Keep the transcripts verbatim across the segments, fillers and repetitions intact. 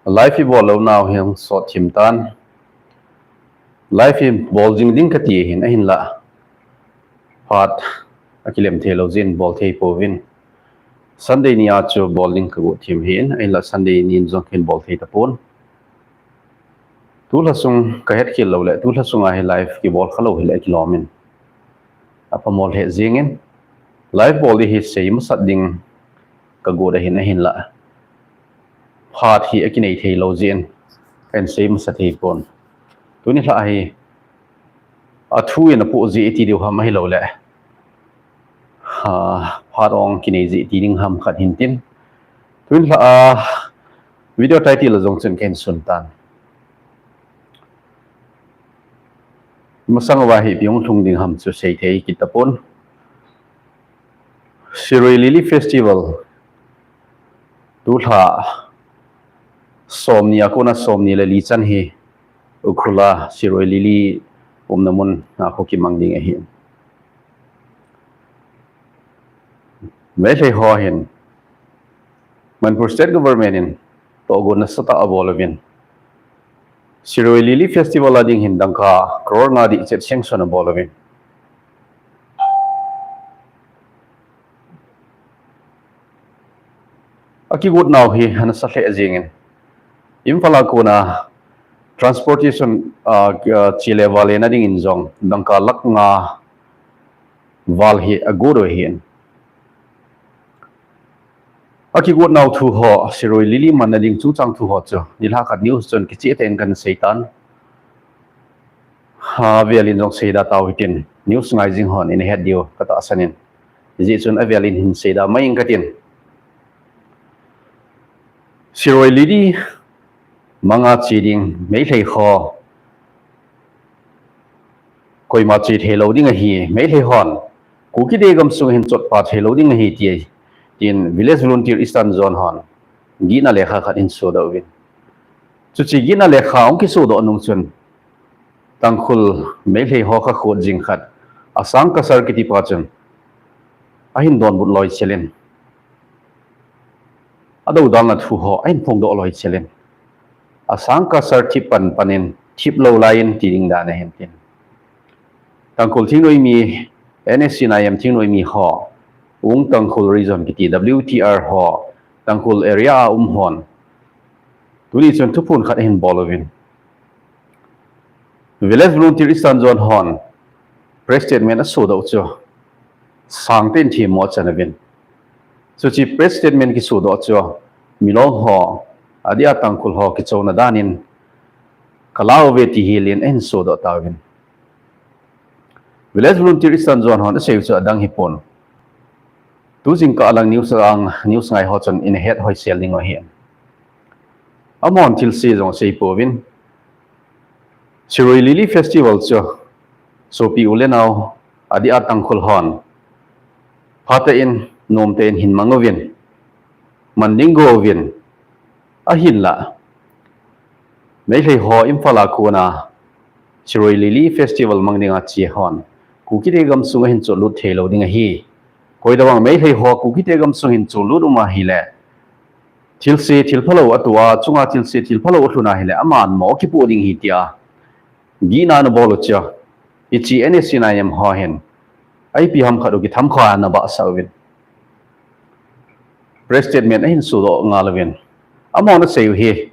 Live i bol lou nau hi hung sot thim tan. Live i bol jing ding kati hin ahinlah. Phat akilem thei lou jeh in bol thei pouvin. Sunday ni a chu bol ding ka got thim hin ahinlah Sunday ni in jong kin bol thei tapon. Tulha sung ka het khel lou le, tulha sunga hi live kibol kha lou hi le kilom in. Apha mol he jing in. Live bol di hi sei masat ding ka got ahin ahinlah. Phat hi akinei thei lou jeh in. Kan sei masat thei pon. Tuni lha hi. Athu in apoh jeh iti diu ham ahi lou le. Ha, phat ong kinei jeh iti ding ham khat hin tin. Tun lha a video title a jong chun ken sun tan. Masang uva hi ipi hung lhung ding ham chu sei thei kit tapon. Shirui Lily Festival. Tulha somni a kona somni le li chan hi Ukhrul a Shirui Lily umna mun a khu kimang ding ahi. Meitei ho hin Manipur State Government in tohgon nasatah abol uvin. Shirui Lily Festival a ding hin dangka crore nga dih chet sanction abol uvin. Akigot nau hi ana sa lheh jing in. Imphal a kona transportation, ah, ah, chele vale na ding in jong dangka lakh nga val hi agot u ahin. Akigot nau thu ho, Shirui Lily man na ding chungchang thu ho chu, nilhah khat news chun kicheh tah in kan sei tan. Ha, avel in jong sei da tau hitin, news ngai jing hon in het diu ka tahsan in. Hijeh chun avel in hin sei da mai ing katin. Shirui Lily manga che ding Meitei ho. Koima che thei lou ding ahi, Meitei hon. Kukite gamsung hin chotpa thei lou ding ahi ti, tin Village Volunteer Eastern Zone hon. Gihna lekha khat in sodoh uvin. Chuche gihna lekha hung kisodoh nung chun. Tangkhul Meitei ho kha khut jing khat. Asang Kasar kiti pa chun. Ahin donbut loi chelin. Adodalna thu ho, ahin phongdoh loi chelin. Asang Kasar thip pan panin, thip lou laiyin ti ding dan ahin tin. Tangkhul thingnoimi, N S C N I M thingnoimi ho, Ung Tangkhul Region kiti W T R ho, Tangkhul area a um hon. Tuni chun thuphon khat ahin bol uvin. Village Volunteer Eastern Zone hon press statement asodoh chu sangtah in themmo achan uvin. Chuche press statement kisodoh chu Milong ho, adia Tangkhul ho kichouna danin kala uve ti hilin ahin sodoh tauvin. Village Volunteer Eastern Zone hon asei u chu adang hipon. Tujingkah lang news ang, news ngai ho chun in het hoisel ding u ahi. Amahon thilse jong asei pouvin. Shirui Lily Festival chu sopi u le nao adia Tangkhul hon phatah in nomtah in hin mang uvin. Man ding go uvin. Ahinlah. Meitei ho Imphal a kona Shirui Lily Festival mang dinga che hon. Kukite gamsung ahin chotlut thei lou ding ahi. Koitabang Meitei ho Kukite gamsung hin chotlut um ahile. Thilse thilphalou atoh a, chunga thilse thilphalou alhun ahile, aman mo kipoh ding ahi tia. Gihna ana bol u chu. Hiche N S C N I M ho hin. Ipi ham khat u kitham kha ana bahsah uvin. Press statement ahin sodoh ngal uvin. Amahon asei u hi.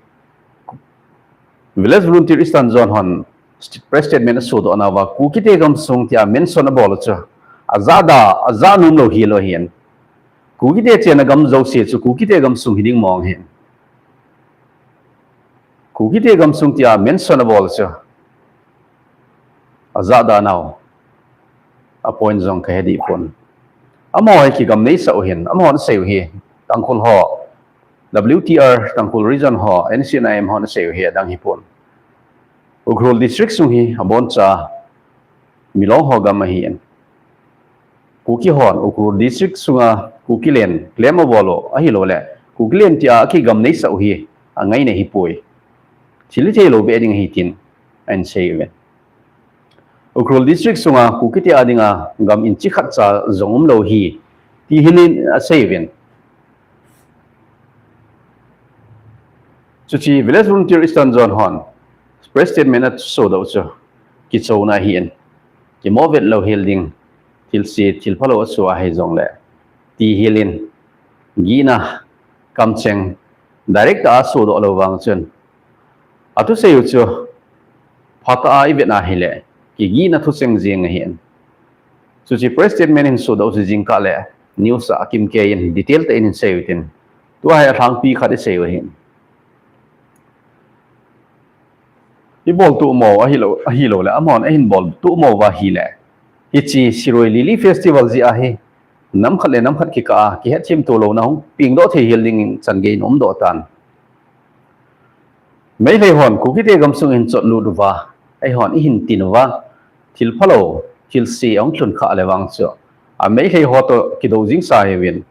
Village Volunteer Eastern Zone hon st-, press statement asodoh nauva, Kukite gamsung tia mention abol u chu. Ajah da, ajah nom lou hilou hin. Kukite chenna gam jouse chu, Kukite gamsung hiding mong hin. Kukite gamsung tia mention abol u chu. Ajah da nau. A point jong kahe dih pon. Amaho hi kigam neisah u hin, amahon asei u hi. Tangkhul ho. W T R, Tangkhul Region ho, N C N I M hon asei u hi, adang hipon. Ukhrul District sung hi, aboncha, Milong ho gam ahin. Kuki hon, Ukhrul District sunga, Kuki len, claim abol u, ahilou le, Kuki len tia, akigam neisah u hi, angaina hipoi. Thil hithei lou be ding ahi tin, ahin sei uve. Ukhrul District sunga Kukite a dinga gam inchi khat cha jong umlou hi, ti hilin asei uvin. Chuche Village Volunteer Eastern Zone hon press statement asodoh chu kichouna ahin, kimovet lou hel ding, thilse thilphalou aso ahi jongle, ti helin, gihna kamcheng direct a asodoh lou vang chun, athusei u chu phatah a ivet ahile, kigihna thucheng jeng ahin. Chuche press statement hin sodoh chu jingkah le news a akimkei in detail tah in hin sei utin, tua hi alhangpi khat isei u ahin. Ibol tumo ahilou, ahilou le, amahon ahin bol tumo uva ahile, hiche Shirui Lily Festival jeh ahi, nam khat le nam khat kikah a kihetthemto louna hung pengdoh thei hel dingin chan gei in umdoh tan. Meitei hon Kukite gamsung in chotlut uva, eihon ihin tin uva, thilphalou, thilse ahung lhun khah le vang chu, a Meitei ho toh kidou jingsa hiuvin,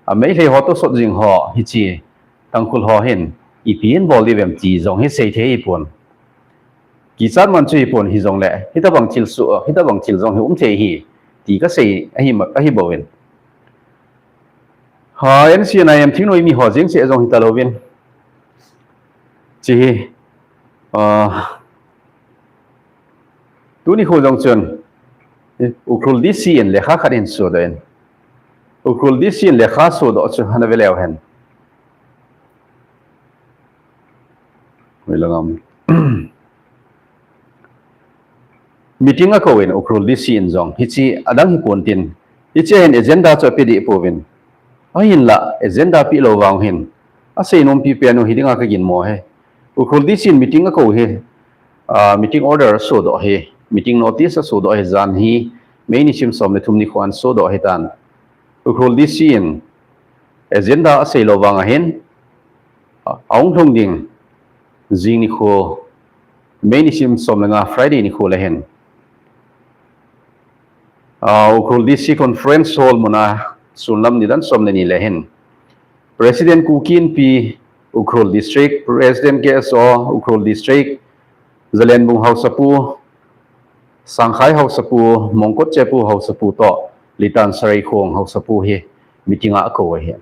a Meitei ho toh sot jing ho hiche Tangkhul ho hin ipi hin bol diuvem ti jong hi sei thei hipon. Kichat man chu hipon, hijongle hitobang thilsoh, hitobang thil jong hi um thei ahi ti kasei ahi, ahibouvin. Ha, N C N I M thingnoi mi ho jeng seh jong hitalouvin, hiche hi, ah, tuni nikho jong chun Ukhrul D C in lekha khat ahin sodoh in, Ukhrul D C in lekha sodoh chu hana ve leu hen. Hoilang am. Meeting akouvin Ukhrul D C in jong, hiche adang hipontin, hiche hin agenda chu ape deh pouvin. Ahinlah agenda pehlou vang hin aseinompi pen u hiding a kaginmo ahi. Ukhrul D C in meeting akou hi, ah, meeting order asodoh ahi, meeting notice asodoh ahi, jan hi May nisim som le thum nikho ahin sodoh ahitan. Ukhrul D C in agenda aseilou vang ahin, ahung lhung ding jing nikho, May nisim som le nga, Friday nikho le hin, ah, Ukhrul D C Conference Hall muna sunlam nidan som le ni le hin, President Kuki Inpi Ukhrul District, President K S O Ukhrul District, Zalenbung Haosapu, Sangkhai Haosapu, Mongkot Chepu Haosapu toh Litan Sareikhong Haosapu hi meeting a akou ahi.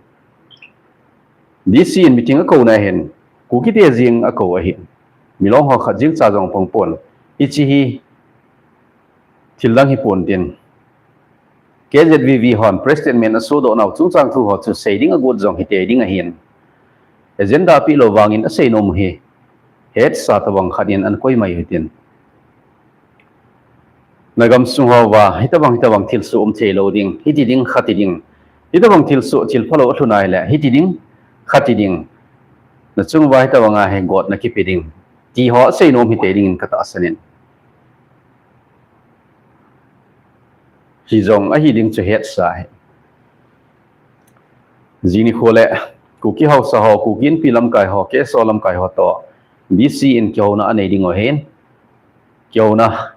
D C in meeting akouna hin Kukite jeng akou ahi. Milong ho khat jeng cha jong apang pon. Hiche hi thildang hipontin, K Z V V hon press statement asodoh nau chungchang thu ho chu sei ding agot jong hitei ding ahin, agenda pehlou vangin aseinom u hi hetsa tobang khat in ana koi mai uhitin. Nagamsung hoa hitobang, hitobang thilsoh um theilou ding, hiti ding, khati ding, hitobang thilsoh thilphalou alhun ahile hiti ding, khati ding, nachung uva hitobang a hi gotna kipe ding, ti ho aseinom hitei dingin katahsan in. Hijong ahi ding chu hetsa ahi. Jing nikho le Kuki Haosa ho, Kuki Inpi lamkai ho, K S O lamkai ho toh D C in kihouna anei ding u ahin, kihouna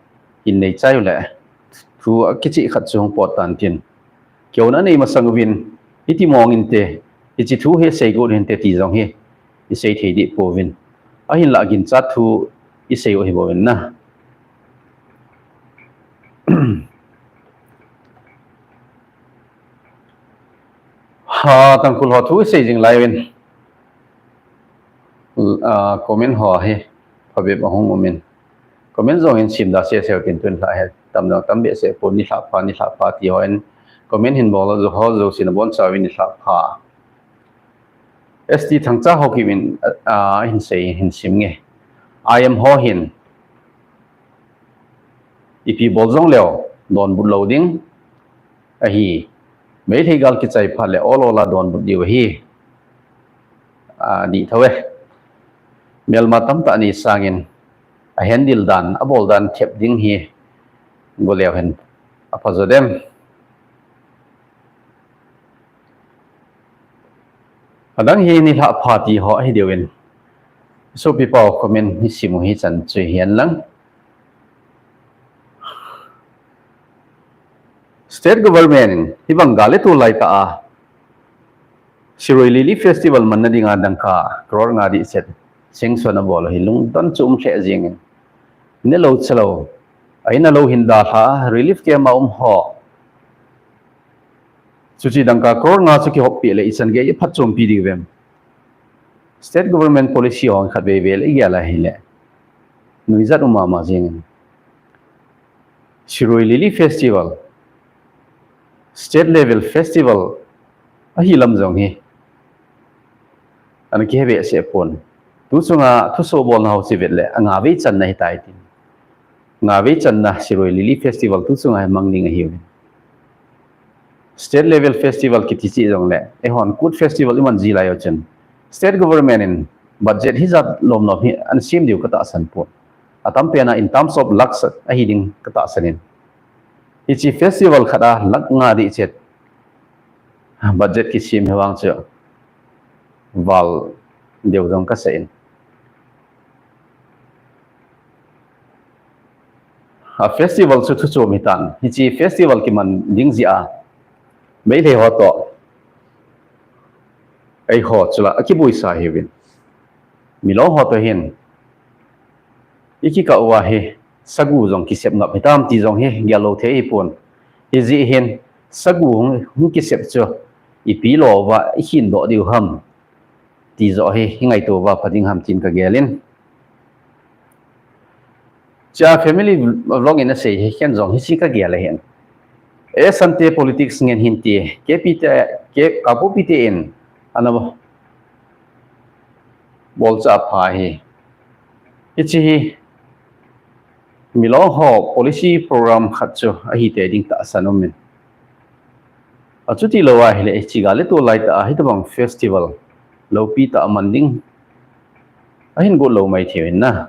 hin nei chai ule thu akicheh khat chu hung pot tan tin, kihouna anei masang uvin, hiti mong inte, hiche thu hi sei got hinte ti jong hi isei thei deh pouvin, ahinlah ginchat thu isei u ahibouvin na. Ha, Tangkhul ho thu isei jing lai uvin, ah, comment ho hi phabep ahung umin, comment jong hin simda sese utin, tun lha hi tamjong tam behseh pon, nilhah pha, nilhah pha ti ho in comment hin bol ho jousen abonchauvin nilhah pha. S T Thangcha Haokip in, ah, hin sei, hin sim nge. I M ho hin ipi bol jongleu donbut lou ding ahi. Meitei gal kichai phat le ol ol a donbut diu ahi. Ah, dih thou e. Melma tamtah nei sangin a handle dan, abol dan thep ding hi goleu hen apha jo dem? Adang hi nilhah pha ti ho ahi diuvin, sopi pau comment hi sim u hi chan chu hihen lang. State government in hibang gal le tol laitah a Shirui Lily Festival manna dinga dangka crore nga dihset sanction abol u hi lungdon chu um lheh jengin, nelou chalou, a in a lou hin dalha a relief camp a um ho, chuche dangka crore nga chu kihoppeh le ichan gei iphatchompi diuvem? State government policy hong khat veve le igel ahile, nuijat um mama jing. Shirui Lily Festival, state level festival ahi lam jong hi ana kihebe se pon. Tu chunga thuso bolna ho chi vet le, anga vei channa hitai tin. Nga vei channa Shirui Lily Festival tu chunga hi mang ding ahiu. State level festival kiti chi jong le, eihon Kut festival iman ji lai u chun, state government in budget hijat lom lom hi ana sem diu katahsan pon. Atam pena in terms of lakhs ahi ding katahsan in. Hichi festival khat a lakh nga dih chet budget kisem hi vang chu val deu jong kasa in. A festival chu thu chom hitan. Hichi festival kiman ding jia Meitei ho to eiho chula akibuisa hiuvin. Milong ho to hin ikikah uva hi sagu jong kisep ngap hitam ti jong hi gel lou thei hi pon. Hijeh hin sagu hung, hung kisep chu ipi lo uva ikhin doh diu ham ti joh hi, hi ngaito uva pha ding ham tin kagel in. Cha family vlog in asei hi ken jong hichi kagel ahin. Asante politics ngen hin ti, K P te, K, Kangpokpi te in ana bolcha pha hi. Hichi hi Milong ho policy program khat chu ahi te ding tahsan um in. Achuti lou ahile, hichi gal le tu lai ta a hitabang festival loupi ta aman ding ahin got lou mai thei in na.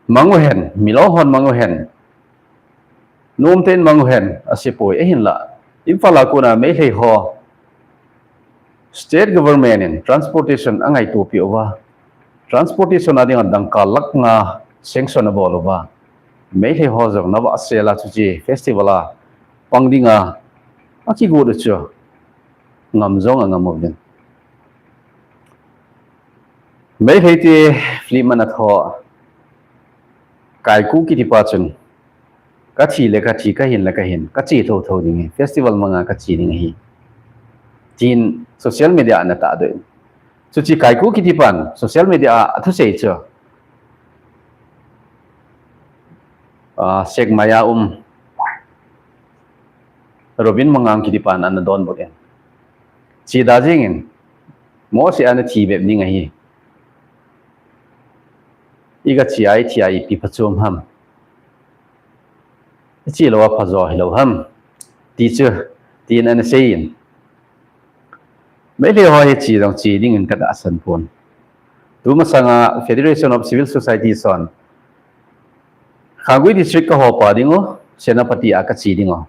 Mang u hen, Milong hon mang u hen. Nomten mang u hen, asipoi ahinla. Imphal a kona Meitei ho state government in transportation angaito pi uva. Transportation a dinga dangka lakh nga sanction abol uva. Meitei ho jong nava sela chuchi festival a pang dinga akigot u chu ngam jong angam uvin. Meitei te film ana tho Kaiku kiti pa chun, kathi le kathi, kahin le kahin, kache thotho ding hi, festival manga kache ding hi. Tin social media ana tahdoh in. Chuchi Kaiku kiti pan social media a athusei chu. Ah, Sekmai a um Robin Mangang kiti pan ana donbut in. Che da jing in, mo se ana thi bep ding ahi. Iga che a ithi a ipi phachom ham. Iche lou a phajo hilou ham. Ti chu, tin ana sei in. Meitei ho hi che jong che ding in katahsan pon. Tumasanga Federation of Civil Society son Khanggui District kaho pa ding u, Senapati a kache ding u.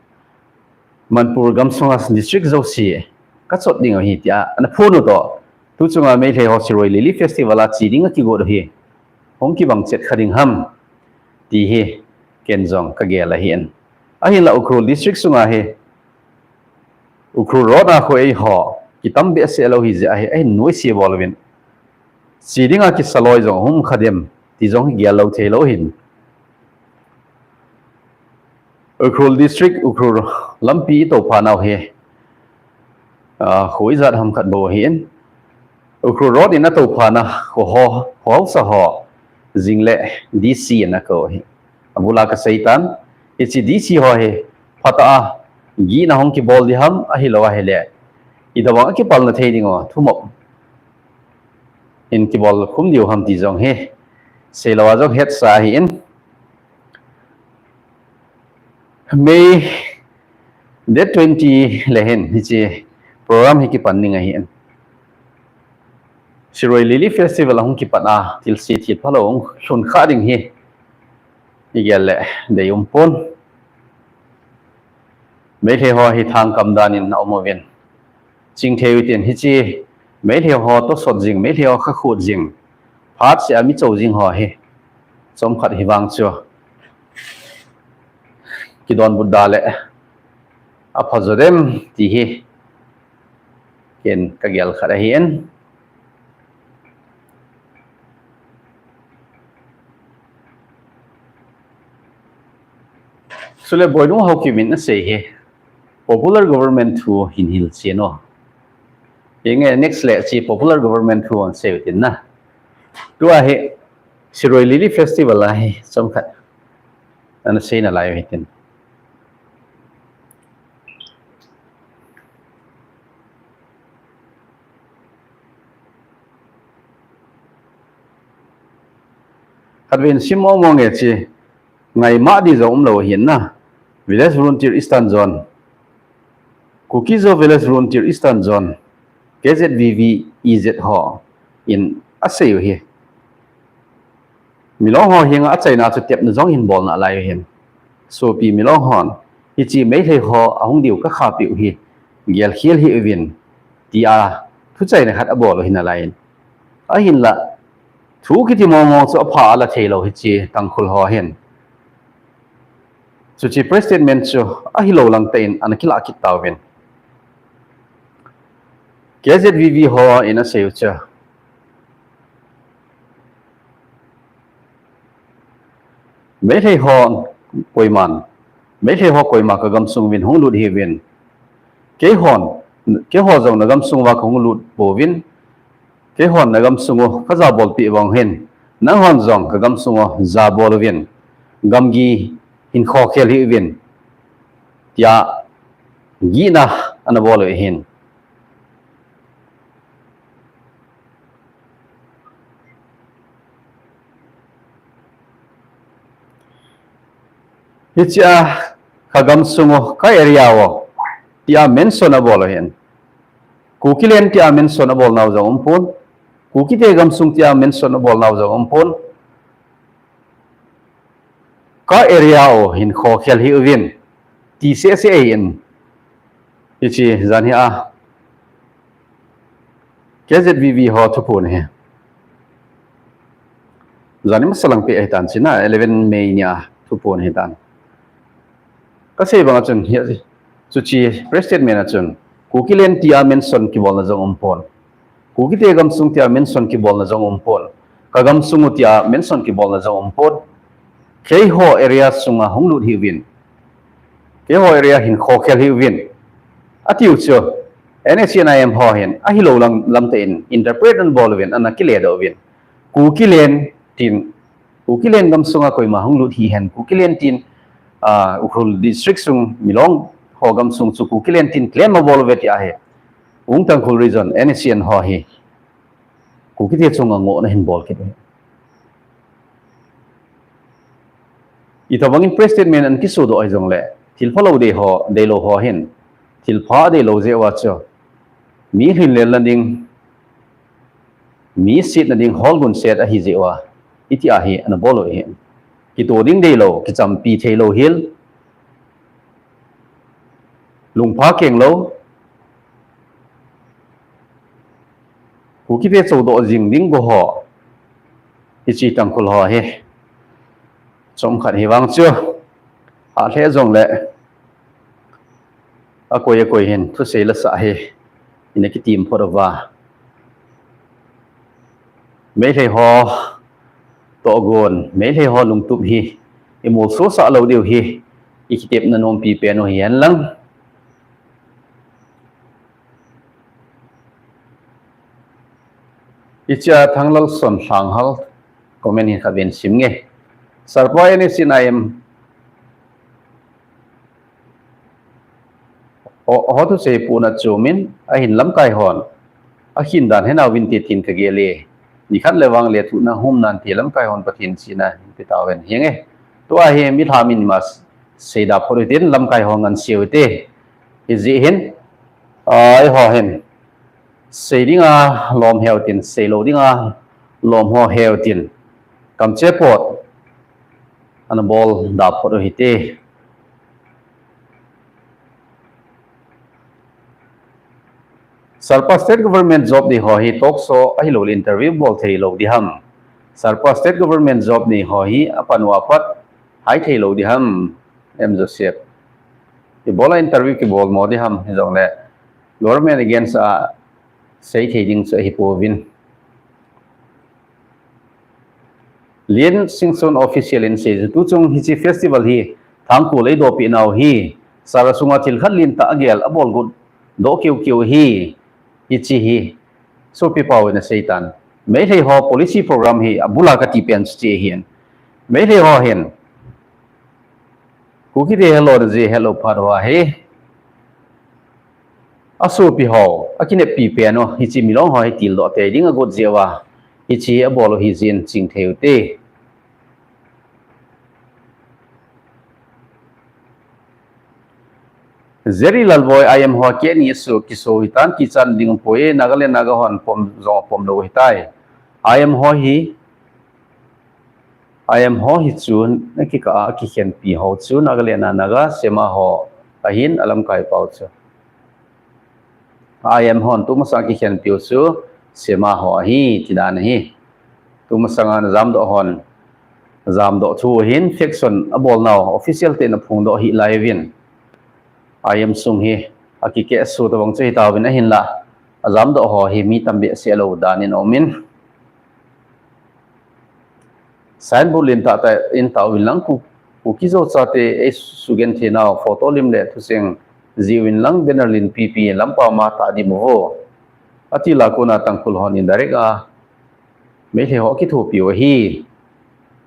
Manipur gamsunga district jouse kachot ding u hi tia ana phon u to. Tu chunga Meitei ho Shirui Lily Festival a che ding akigot u hi hung kibang chet kha ding ham ti hi ken jong kagel ahin. Ahinla Ukhrul District sunga hi Ukhrul Road a khu eiho kitam behseh lou hi jeh ahi, ahin nuisat bol uvin. Che dinga kisa loi jong hung um kha dem ti jong hi gel lou thei lou hin. Ukhrul District, Ukhrul lampi itoh pha nau hi, ah, khu ijat ham khat bou ahin. Ukhrul Road in atoh pha na khu ho, khu hausa ho, jing le D C in akou hi. Abul a kasei tan, hiche D C ho hi, phatah a, gihna hung kibol ding ham, ahilou ahile. Itobang a kipalna thei ding u, thumop in kibol khum diu ham ti jong hi. Seilou a jong hetsa ahin. May date twenty le hin hiche program hi kipan ding ahin. Shirui Lily Festival ahung kipat a, thilse thil phalou hung lhun kha ding hi. Igel le dei um pon. Meitei ho hi thangkam dan in aum uvin. Chingthei u tin hiche Meitei ho tosot jing, Meitei ho khakhut jing, phatseh a mi chou jing ho hi chomkhat hi vang chu kidonbut da le apha jo dem ti hi ken kagel khat ahin. Chule Boidung Haokip in asei hi, popular government thu hin hilchen o. Hinge next le chi popular government thu an sei tin na. Tua hi Shirui Lily Festival a hi chomkhat ana seina lai u hitin. Khatvei in sim mong mong e chi. Ngaimah di jong umlou ahin na. Village Volunteer Eastern Zone. Kuki-Zo Village Volunteer Eastern Zone. K Z V V E Z ho in asei u hi. Milong ho henga achaina chu tepna jong hin bolna lai u hin. Sopi Milong hon. Hichi Meitei ho ahung diu kakhapeh u hi. Gelkhel hih uvin. Tia thuchaina khat abol u hin alai in. Ahinla. Thu kiti mong mong chu apha ala theilou hichi Tangkhul ho hin. Chuchi press statement chu ahilou lang tah in ana kilah kit tauvin. K Z V V ho in asei u chu. Meitei ho koiman. Meitei ho koima kagamsung uvin hung lut hih uvin. Keihon, keiho jong nagamsung uva kahung lut pouvin. Keihon nagamsung u kajabolpeh vang hin. Nanghon jong kagamsung u jabol uvin. Gamgi hin khokhel hih uvin. Tia gihna ana bol u ahin. Hichia kagamsung u, ka area u, tia mention abol u ahin. Kukiland tia mention abol nau jong umpon. Kukite gamsung tia mention abol nau jong umpon. Ka area u hin khokhel hih uvin. Ti sese in. Hichi jan hi a. K Z V V ho thuphon hi. Jan hi masalang peh ahitan china eleven May nia thuphon ahitan. Kasei banga chun hi, chuchi press statement a chun Kukiland tia mention kibolna jong umpon. Kukite gamsung tia mention kibolna jong umpon. Kagamsung u tia mention kibolna jong umpon. Keiho area sunga hung lut hih uvin. Keiho area hin khokhel hih uvin. Atiu chu N S C N I M ho hin ahilou lang lam tah in interpret ana bol uvin, ana kiledoh uvin. Kukiland tin, Kukiland gamsunga koima hung lut hihen, Kukiland tin, ah, Ukhrul district sung Milong ho gamsung chu Kukiland tin claim abol uve tia hi. Ung Tangkhul region, N S C N ho hi. Kukite chunga ngohna hin bol kit u. Itobangin press statement ana kisodoh ahi jongle, thilpha lou dei ho, deilou ho hin, thilpha deilou jeh uva chu, mi lhinlelna ding, mi setna ding holgun set ahi jeh uva, itia hi ana bol u ahi. Kitoh ding deilou, kichampi theilou hel, lungpha kenglou, Kukite chodoh jing ding go ho. Hichi Tangkhul ho hi. Chomkhat hi vang chu. Ahle jongle. Akoi akoi hin thusei lasa hi. Ina kitim phot uva. Meitei ho tohgon, Meitei ho lungtup hi. Imolso sah lou diu hi. Ikitepna nompi pen u hihen lang. Hichia Thanglal Son Lhanghal comment hin khatvei in sim nge. Sarpa N S C N I M ho, ho thusei puna chumin ahin lamkai hon akhin dan henau vin ti tin kagel e. Nikhat le vang le thuhna hum nante lamkai hon Pathen china hin pe tauvin hinge. Tua hi mi lhamin ima seida phot utin lamkai ho nganse ute. Hijeh hin, ah, eiho hin. Sei dinga lom heu tin, sei lou dinga lom ho heu tin. Kamche pot ana bol da phot u hite. Sarpa state government job nei ho hi talk show ahilou le interview bol thei lou diham. Sarpa state government job nei ho hi apan uva pat hai thei lou diham. M Joseph. Ibola interview kibol mo diham hijongle. Government against a sei thei ding chu ahi pouvin. Lian Singson official in asei chu tuchung hiche festival hi Thangkhul eidohpeh nau hi sara sunga thil khat lentah agel abol got doh keu keu hi. Hiche hi, sopi pau in asei tan. Meitei ho policy program hi abul a kati pen chu hiche ahin. Meitei ho hin, Kuki te helou na jeh helou phat ho hi, asopi ho, akineppi pen u, hiche milong ho hi tildoh tei ding agot jeh uva, hiche abol u hi jeh in ching thei u te. Jerry Lalboi, I M ho keni asu kisu hitan kichat ding poi, Nagaland Naga hon pom jong pom lou hitai. I M ho hi, I M ho hi chu, na kikah a kikhenpi ho chu, Nagaland a Naga, Sema ho, ahin alamkai pau chu. I M hon tumasang kikhenpi u chu, Sema ho ahi, ti dan ahi. Tumasanga najamdoh hon, jamdoh thu ahin, faction abol nau, official te na phongdoh hi lai uvin. I M sung hi, akikeh su tabang chu hitauvin ahinla, ajamdoh ho hi mi tam behseh lou dan in aumin. Signboard len tah tah in tah uvin lang Ku, Kuki Zo chate eisugenthei nau photo lim le thusei jih uvin lang banner len pipi lampa ma tah dim uvo. Ati la kona Tangkhul hon indirect a Meitei ho akithopi u ahi.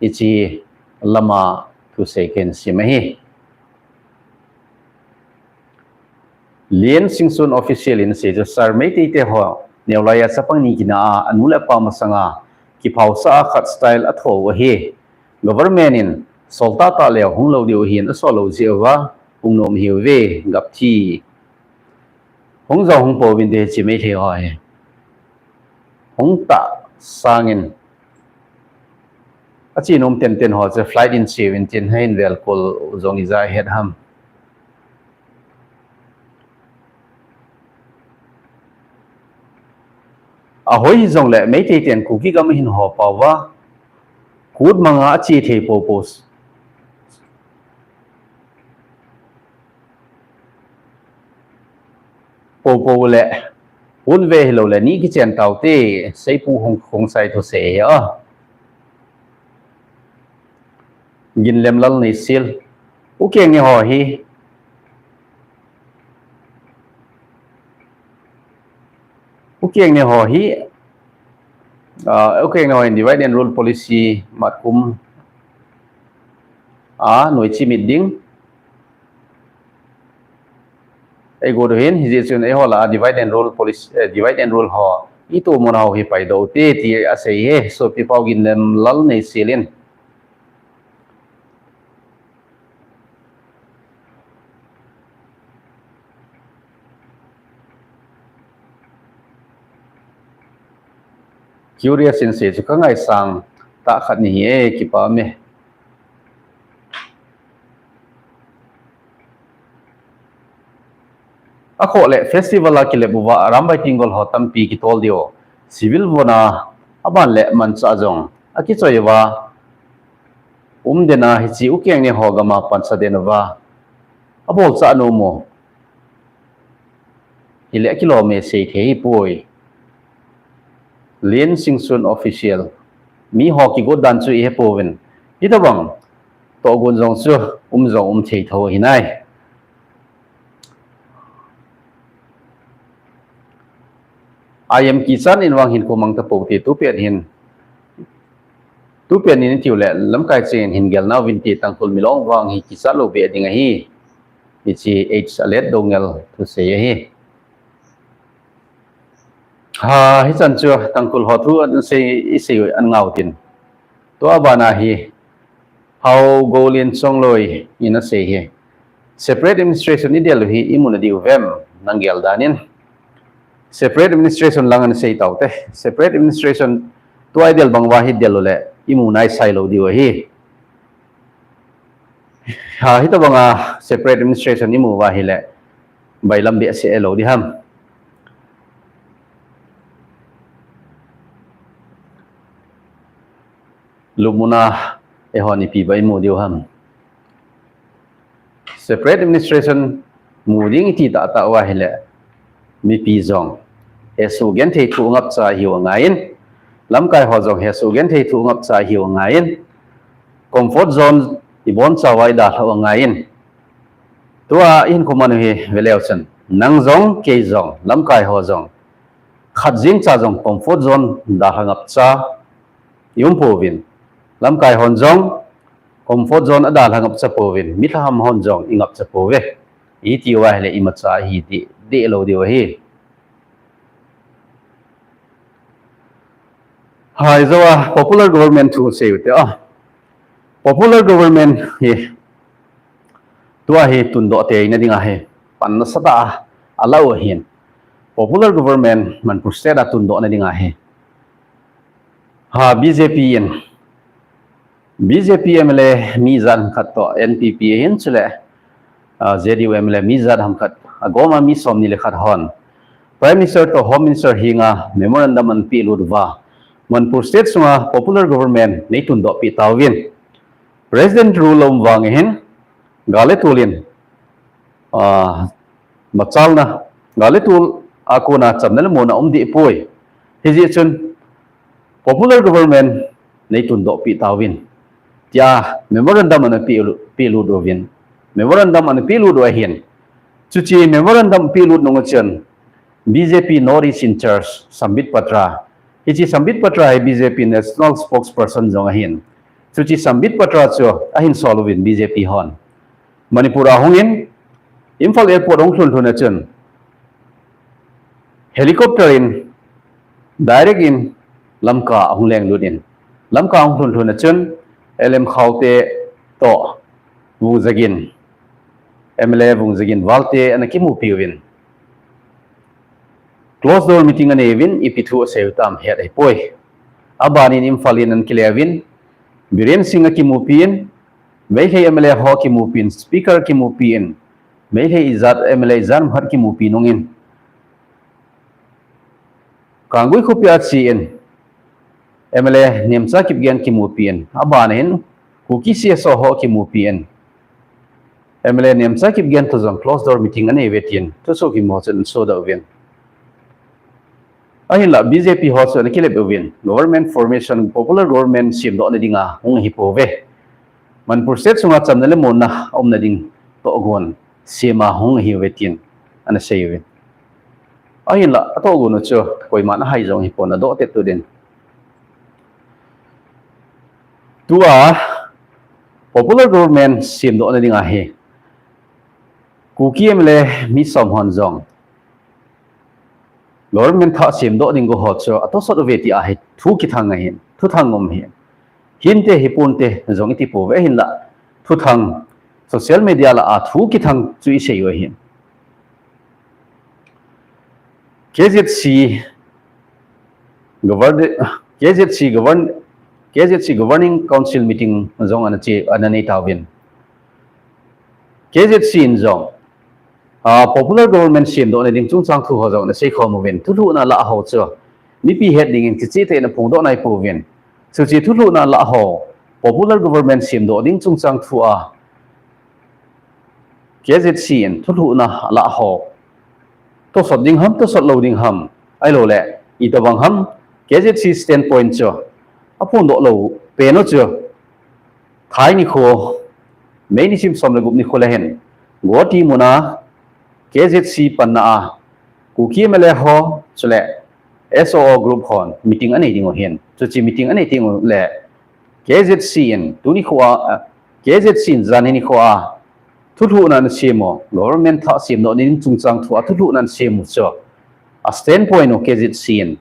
Hiche lama thusei kahin sim ahi. Lien Singson official in asei chu, Sir, Meitei te ho neolai a chapang ni kina a, anu le apa masanga kiphaosa a khat style atho u ahi. Government in sol tahtah leu hung lou diu ahin asol lou jeh uva hung nom ahiuve, gapthi. Hung jong hung pouvin te hiche Meitei ho hi. Hung tah sangin. Ache nom tenten ho chu flight in che uvin tin, hin vel kol jong ija het ham. Ahoi hijongle Meitei ten Kuki gam ahin ho pau va, kut manga ache thei poupou. Poupou le, hun ve hilou le, ni kichen tau te, seipu hung, hung sai thusei hi a. Ginlem Lalneisel. U Keng ni ho hi. U Keng ni ho hi. Ah, U Keng ni ho hin divide and rule policy matkum a, noi chimit ding. Eigot u hin, hijeh chun eiho lah a divide and rule policy, eh, divide and rule ho. Itoh mona ho hi paidoh u te, ti asei hi, sopi pau Ginlem Lalneisel in. Curious in asei chu ka ngaisang tah khat nahi e, kipah e. Akhoh le festival a kilep uva Arambai Tenggol ho tampi kitol diu. Civil vona aban le manchah jong akichoi uva. Um den a hiche U Keng ni ho gam a pansa den uva. Abolchah nom u. Hile akilom e sei thei hipoi. Lien Singson official. Mi ho kigot dan chu ihe pouvin. Hitobang tohgon jong chu um jong um thei tho hinai. I M kichat in vang hin komang tapou te tu pet hin. Tu pet in tiu le lamkai cheng hin gel nau vin ti Tangkhul milong vang hi kichat lou be ding ahi. Hiche H Alet Doungel thusei ahi. Ha, hichan chu Tangkhul ho thu an sei, isei an ngau tin. Tua bana hi, Hau Golin Chongloi in asei hi. Separate administration idel u hi imu nadiu vem nang gel dan in. Separate administration lang an sei tau te. Separate administration tua idel bang uva hi del u le imu nai sai lou diu ahi. Ha, hitobanga separate administration imu uva hile, bailam behseh lou di ham. Lupmuna eihon ipi ba imu diu ham. Separate administration mu ding iti tahtah uva hile, mipi jong hesoh genthei thu ngapcha hiu angaiyin, lamkai ho jong hesoh genthei thu ngapcha hiu angaiyin, comfort zone iboncha uva idalhah u angaiyin. Tua ihin khoman u hi veleu chun, nang jong, kei jong, lamkai ho jong, khat jeng cha jong comfort zone dalha ngapcha i um pouvin. Lamkai hon jong comfort zone adalha ngapcha pouvin. Mitlhaham hon jong i ngapcha pouve. Iti uva ahile imacha hi dih, dih lou diu ahi. Hai, joa popular government thu sei ute a. Popular government hi tua hi tundoh teina dinga hi pan nasatah a alau ahin. Popular government Manipur state a tundohna dinga hi. Ha, B J P in, B J P M L A mi ijat ham khat toh, N P P ahin chule, ah, J D U M L A mi ijat ham khat, agoma mi somni le khat hon Prime Minister toh Home Minister henga memorandum ana pehlut uva, Manipur state sunga popular government nei tundoh peh tauvin. President rule aum vang ahin, gal le tol in, ah, machalna, gal le tol a kona chamna le monna um deh poi. Hijeh chun popular government nei tundoh peh tauvin, tia memorandum ana peh, pehlut uvin. Memorandum ana pehlut u ahin. Chuche memorandum pehlut nung a chun B J P North East in charge Sambit Patra, hiche Sambit Patra hi B J P national spokesperson jong ahin. Chuche Sambit Patra chu ahin sol uvin B J P hon. Manipur a hungin, Imphal airport ahung lhun lhun a chun helicopter in direct in Lamka ahung lenglut in, Lamka ahung lhun lhun a chun L M Khaute toh Vungzagin, M L A Vungzagin valte ana kimupi uvin. Closed door meeting anei uvin, ipi thu asei u tam het ahipoi. Abanin Imphal in ana kile uvin, Biren Singh akimupi in, Meitei M L A ho kimupi in, Speaker kimupi in, Meitei ijat M L A ijat ham khat kimupi nungin, Kanggui khopi a che in, M L A Nemcha Kipgen kimupi in, aban in Kuki C S O ho kimupi in, M L A Nemcha Kipgen toh jong closed door meeting anei uve tin thusoh kimu ho chun asodoh uvin. Ahinlah B J P ho chu ana kilep uvin, government formation, popular government semdohna dinga hung ahipouve. Manipur state sunga chamna le monna aumna ding tohgon sema hung ahiuve tin ana sei uvin. Ahinlah atohgon u chu koiman ahai jong hipon, adoh tet tou din. Tua popular government semdohna dinga hi Kuki M L A mi som hon jong government thah semdoh ding go ho chu atosot uve tia hi thu kithang ahin, thuthang um ahin. Hinte hiponte jong iti pouve, ahinlah thuthang, social media lah a thu kithang chu isei u ahin. K Z C govern-, K Z C govern-, K Z C Governing Council meeting jong ana che, ana nei tauvin. K Z C in jong, ah, popular government semdohna ding chungchang thu ho jong ana seikhom uvin. Thulhuhna lah ho chu mipi het dingin kichehtah in aphongdoh naipouvin. Chuche thulhuhna lah ho, popular government semdoh ding chungchang thu a K Z C in thulhuhna lah ho tosot ding ham, tosot lou ding ham, ahilouleh itobang ham, K Z C standpoint chu aphongdoh lou pen u chu, thai nikho, May nisim som le gup nikho le hin Guwahati muna K Z C panna a Kuki M L A ho chule S O O group hon meeting anei ding u ahin. Chuche meeting anei ding u le K Z C in tuni nikho a, K Z C in janhi nikho a thulhuhna ana sem u, government thah semdoh ding chungchang thu a thulhuhna ana sem u chu, a standpoint u K Z C in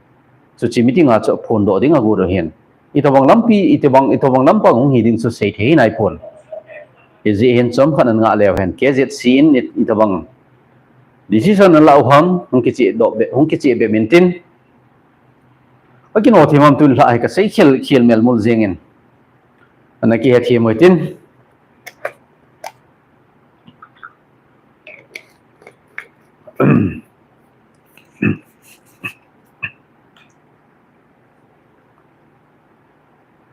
chuche meeting a chu aphondoh ding agot u ahin. Itobang lampi, itobang, itobang lampang hung hi ding chu seithei naipon. Hijeh hin chomkhat ana ngah leu hen, K Z C in it-, itobang decision ana lah u ham, hung kichehdoh be, hung kicheh be intin. Akinoh thei mam tun lah hi kasei khel, khel melmul jengin. Ana kihethem u hitin.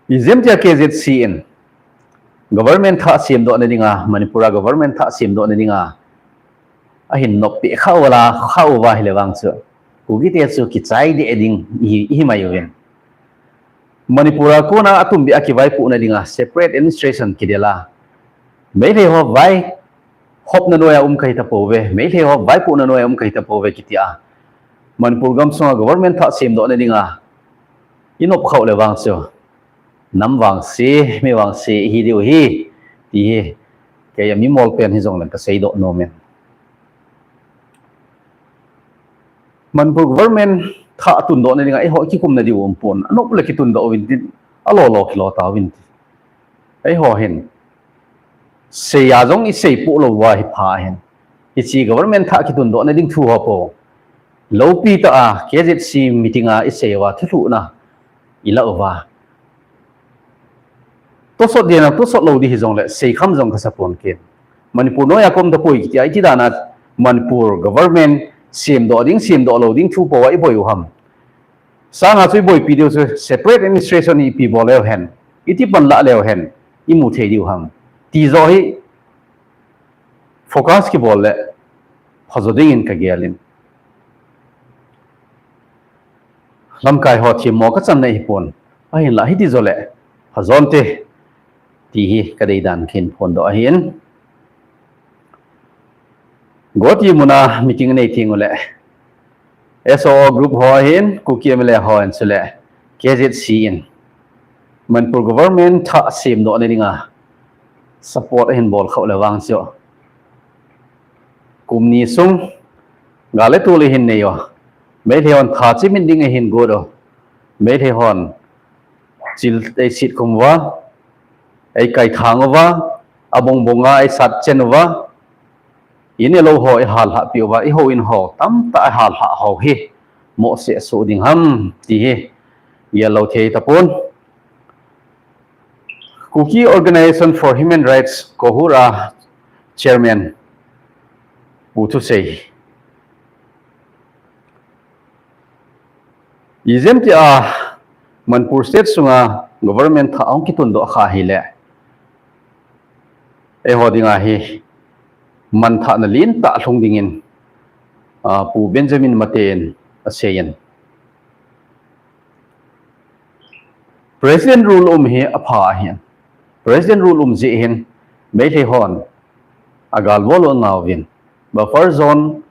Ijemtia K Z C in government thah semdohna dinga, Manipur a government thah semdohna dinga ahin noppeh khah uva, khah uva ahile vang chu, Kukite chu kichai deh ding ihi, ihi mai uvin. Manipur a kona atumbeh a kivaipohna dinga separate administration kidel a, Meitei ho vaihopna noiya um kahi tapouve, Meitei ho vaipohna noiya um kahi tapouve kitia Manipur gamsunga government thah semdoh na dinga i nop khauh le vang chu, nam vangse, mi vangse ihi diu ahi, ti hi kei a mimol pen hijongle ka seidoh nom in. Manipur government thah tundoh na dinga eiho kikum na diu um pon, a nop le kitundoh uvin tin, a lo lo kilo tauvin tin. Eiho hin, sei a jong i sei poh lou uva hi pha hin. Hiche government thah kitundoh na ding thu ho po. Lopi tah a K Z C meeting a i sei uva thulhuhna i la uva. Tosot ding a, tosot lou ding hijongle, sei kham jong ka sa pon ken. Manipur noiya kom tapoi kiti a, iti dan a Manipur government semdoh ding, semdoh lou ding thu po a i boi u ham. Sanga chu i boipi diu chu separate administration ipi bol leu hen, iti pan la leu hen, i mu thei diu ham. Ti jo hi focus kibol le phajo dingin ka gel in. Lamkai ho themmo ka channa hi pon. Ahinla hiti jo le phajon te, ti hi ka deidan khin phondoh ahin. Guwahati muna meeting nei teng ule, S O O group ho ahin, Kuki M L A ho in chule, K Z C in Manipur government thah semdoh na dinga support ahin bol khauh le vang chu, kum ni sung gal le tol ihin nei u. Meitei hon tha chimin ding ahin got u. Meitei hon chil ei sit khum uva, ei kai thang uva, a bong bong a ei sat chen uva, i ne lou ho ei hal hah pi uva, i houin ho tamtah ei hal hah ho hi mo se su ding ham ti hi gel lou thei tapon. Kuki Organization for Human Rights, KOHUR a chairman Pu Thusei, ijemtia Manipur state sunga government thah ahung kitundoh kha hile, eiho dinga hi manthahna lentah lhung dingin, ah, Pu Benjamin Mate in asei in. President rule um hi apha ahin. President rule um jeh hin Meitei hon agal bol u angah uvin, buffer zone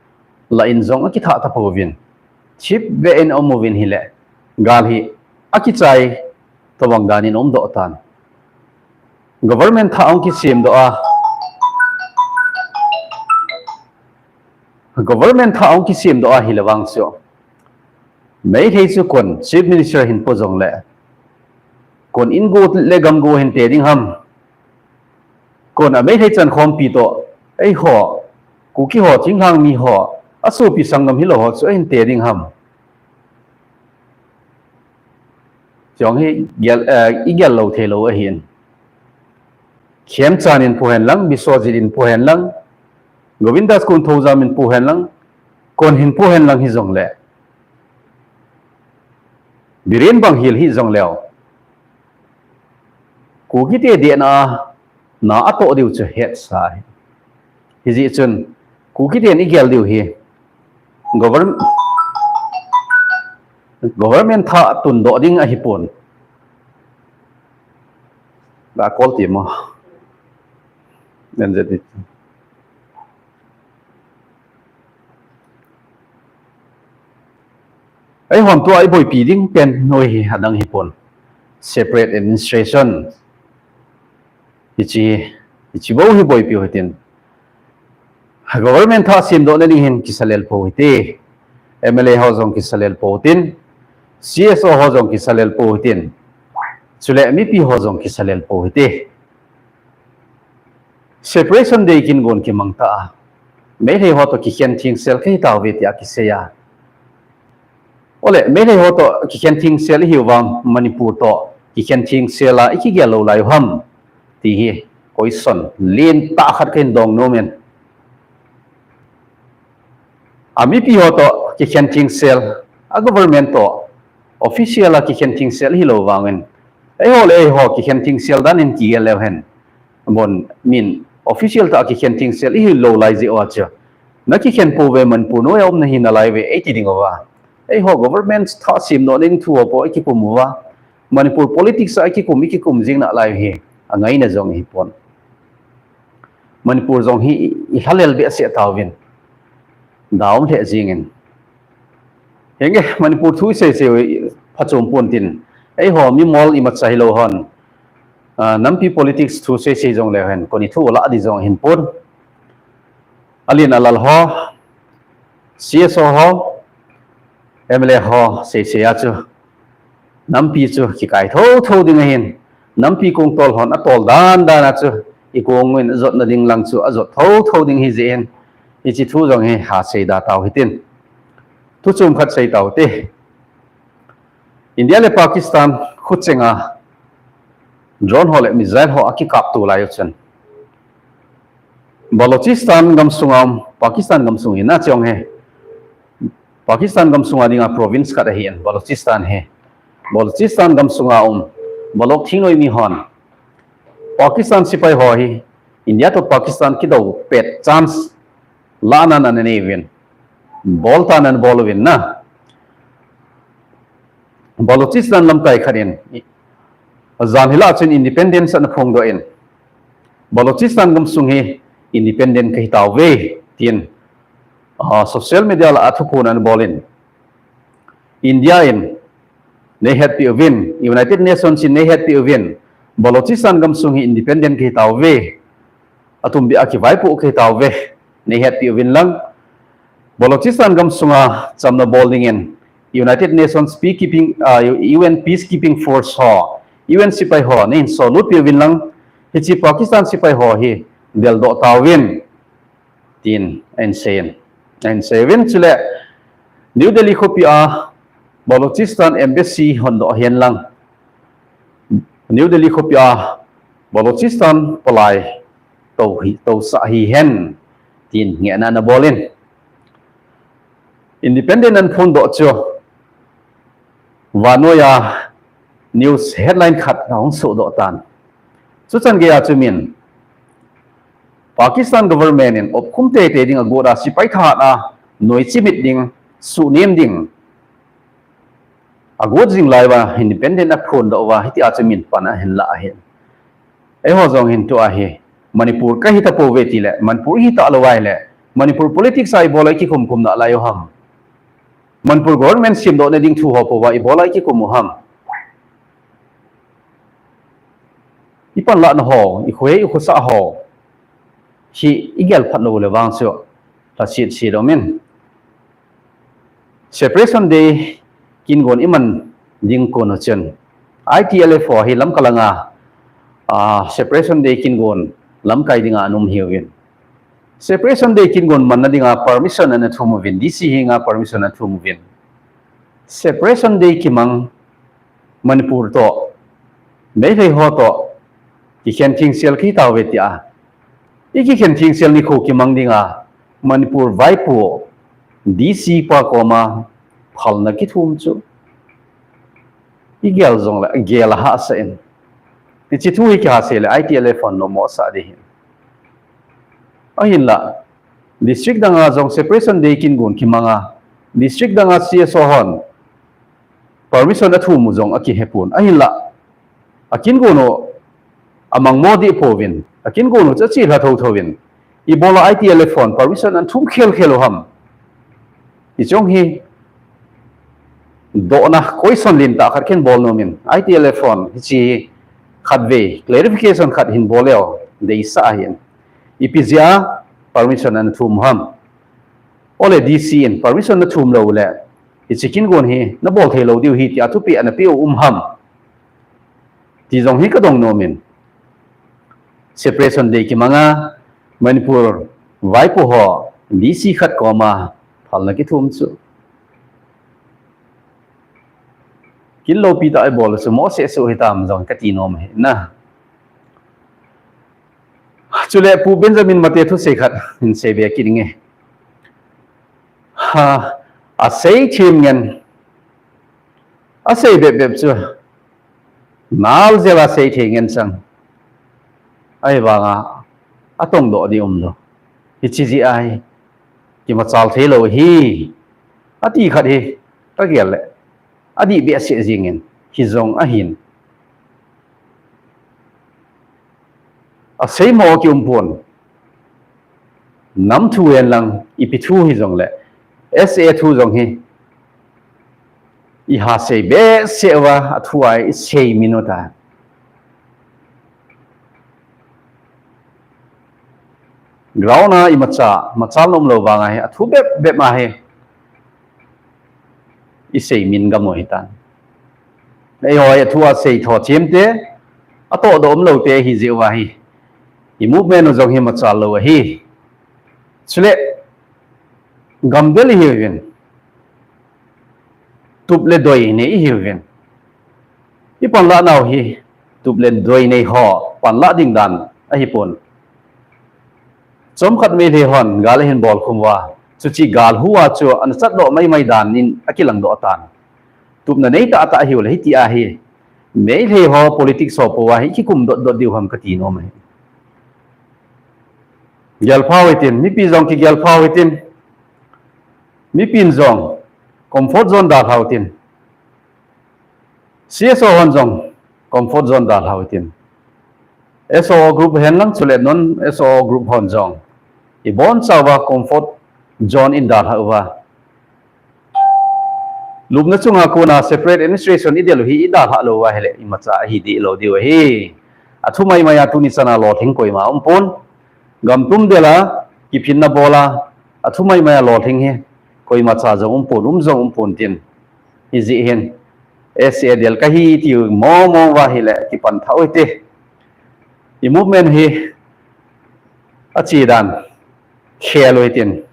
lah in jong akithah tapouvin, chip be in aum uvin hile, gal hi akichai tobang dan in aumdoh tan. Government thah ahung kisemdoh a, government thah ahung kisemdoh a hile vang chu, Meitei chu kon Chief Minister hin po jongle, kon in go le gam go hin te ding ham? Kon a Meitei chankhompi toh, eiho Kuki ho, thinglhang mi ho, asopi sanggam hilou ho chu ahin te ding ham? Chong hi gel, eh, i gel lou thei lou ahin. Khemchand in po hen lang, Biswajit in po hen lang, Govindas Konthoujam in po hen lang, kon hin po hen lang hijongle, Biren Banghil hijongleu, Kukite dehna a na atoh diu chu hetsa ahi. Hijeh chun Kukiten i gel diu hi govern-, government thah tundoh ding ahipon. Ga call ti mo. N Z D. Eihon tua i boipi ding pen noi hi adang hipon. Separate administration. Hichi, hichi bou hi boipi u hitin. Government thah semdoh na ding hin kisa lel pou hite. M L A ho jong kisa lel pou hitin. C S O ho jong kisa lel pou hitin. Chule mipi ho jong kisa lel pou hite. Separation Day kin gon kimang ta a, Meitei ho toh kikhen theng sel kahi tauve tia kisei a. Ole, Meitei ho toh kikhen theng sel ihiuva, Manipur toh kikhen theng sel a ikigel lou lai u ham, ti hi question lentah khat kahin dong nom in. A mipi ho toh kikhen theng sel, a government toh official a kikhen theng sel hilou vangin, eiho le eiho kikhen theng sel dan in kigel leu hen, bon min official tah a kikhen theng sel ihilou lai jeh uva chu, na kikhen pouve, Manipur noi a um nahi nalai uve eiti ding uva. Eiho government thah semdoh na ding thu ho po ikipum uva, Manipur politics a ikikum, ikikum jing nalai u hi angaina jong hipon. Manipur jong hi i, ilhalel behseh tauvin, daum lheh jingin. Henge, Manipur thu isei sei phachom pon tin, eiho mimol imacha hilou hon, ah, nampi politics thu sei sei jongle hen, koni thu lah di jong hin pon. Alen alal ho, C S O ho, M L A ho sei sei a chu, nampi chu kikai tho tho ding ahin, nampi kong tol hon atol dan dan a chu, i kong in ajotna ding lang chu ajot tho tho ding hi jeh in, hiche thu jong hi ha sei da tau hitin. Thu chom khat sei tau te. India le Pakistan khuchenga drone ho le missile ho akikap tu lai u chun, Balochistan gamsunga um, Pakistan gamsung hi na chong he. Pakistan gamsunga dinga province khat ahi in, Balochistan he. Balochistan gamsunga um, Balok thingnoi mi hon, Pakistan sipai ho hi, India to Pakistan kidou pet chance, la nan anei uvin. Bol ta nan bol uvin na. Balochistan lamkai khat in, jan hila chun independence ana phongdoh in, Balochistan gamsung hi independent kahi tauve, tin, ah, social media lah a thuphon ana bol in, India in nei hetpi uvin, United Nations in nei hetpi uvin, Balochistan gamsung hi independent kahi tauve, atum bia kivaipoh kahi tauve, nei hetpi uvin lang. Balochistan gamsunga chamna bol dingin United Nations peacekeeping, ah, U N peacekeeping force ho, U N sipai ho, nei hin solut pi uvin lang, hiche Pakistan sipai ho hi deldoh tauvin, tin ahin sei in. Ahin sei uvin chule, New Delhi khopi a Balochistan embassy hondoh hen lang, New Delhi khopi a Balochistan palai tou hi, tousah hihen, tin ngehna ana bol in. Independent ana phondoh chu, vannoi a news headline khat ahung sohdoh tan. Chuchan geiya chu min, Pakistan government in opkhum teitei ding agot a, sipai thahat a noi chimit ding, suhnem ding agot jing lai uva, independent aphondoh uva, hitia chu min pan ahin la ahin. Eiho jong hin tua hi, Manipur kahi tapouve tile, Manipur hita lou uva ahile, Manipur politics a ibola ikikhum khum nalai u ham? Manipur government semdohna ding thu ho pouva ibola ikikhum u ham? Ipanlahna ho, ikhoi, ikhosah ho hi igel phat lou le vang chu, lhasetset um in. Separation Day kin gon iman ding kon u chun, I T L F ho hi Lamka langa, ah, Separation Day kin gon lamkai dinga ana um hiuvin. Separation Day kin gon manna dinga permission ana thum uvin, D C henga permission ana thum uvin. Separation Day kimang Manipur toh, Meitei ho toh, kikhen thengsel kitauve tia, ikikhen thengsel nikho kimang dinga Manipur vaipo D C pa koma phalna kithum chu igel jongle gel ahahsa in. Hiche thu hi kiha seile I T L F hon nommo asah ding ahin. Ahinla, district danga jong Separation Day kin gon kimanga, district danga C S O hon permission athum u jong akihepon. Ahinla, akin gon u amangmo deh pouvin, akin gon u chu achelha thothouvin, ibola I T L F hon permission ana thum khelkhel u ham? Hiche jong hi dohna question lentah khat kahin bol nom in, I T L F hon hiche khatvei clarification khat hin bol leu deisah ahin. Ipi jeh a permission ana thum u ham? Ole D C in permission nathum lou le, hiche kin gon hi nabol thei lou diu ahi tia thupeh ana peh u um ham, ti jong hi kadong nom in. Separation Day kimanga Manipur vaipo ho D C khat koma phalna kithum chu, kin loupi tah a ibol chu mohseh soh hitam jong kati nom ahi na. Chule Pu Benjamin Mate thusei khat hin seibe kit inge. Ha, asei them ngen, asei bep bep chu nal jel a sei thei ngen chang. Ahivanga atongdoh ding umlou. Hiche jeh ahi, kimachal theilou ahi, ati khat hi kagel le adih behseh jengin, hijong ahin. Aseimo kium pon. Nam thu hen lang, ipi thu hijongle, S A thu jong hi I ha sei behseh uva, a thu a i sei min u ta. Ground a i macha, machal nom lo vang a hi, a thu bep bep a hi i sei min gam u hi tan. Eiho a thu a sei tho chim te, a toh doh um lo te hi jeh uva hi. I movement u jong hi machal lo ahi. Chule, gam bel i hiuvin. Tup le doi nei i hiuvin. I panlah nau hi, tup le doi nei ho, panlah ding dan, ahi pon. Chomkhat Meitei hon, gal ahin bol khum uva. Chuche gal hu a chu, ana chat doh mai mai dan in, a kilang doh tan. Tupna nei tah tah ahiu le hiti ahi. Meitei ho politics ho po a hi kikum dot dot diu ham kati nom ahi. Gelpha u hitin, mipi jong kigelpha u hitin. Mipin jong comfort zone dalha u hitin. C S O hon jong comfort zone dalha u hitin. S O O group hen lang chule non S O O group hon jong. I bonchauva comfort zone in dalha uva. Lupna chunga kona separate administration i del u hi i dalha lou uva ahile, i macha ahi dih lou diu ahi. A thu mai mai a tuni chana lolhing koima um pon. Gam tum del a, kiphinna bol a, a thu mai mai a lolhing hi, koima cha jong um pon, um jong um pon tin. Hijeh hin, S A del kahi tiu mong mong uva ahile, kipan tha u hite. I movement hi, a chi dan, khel u hitin.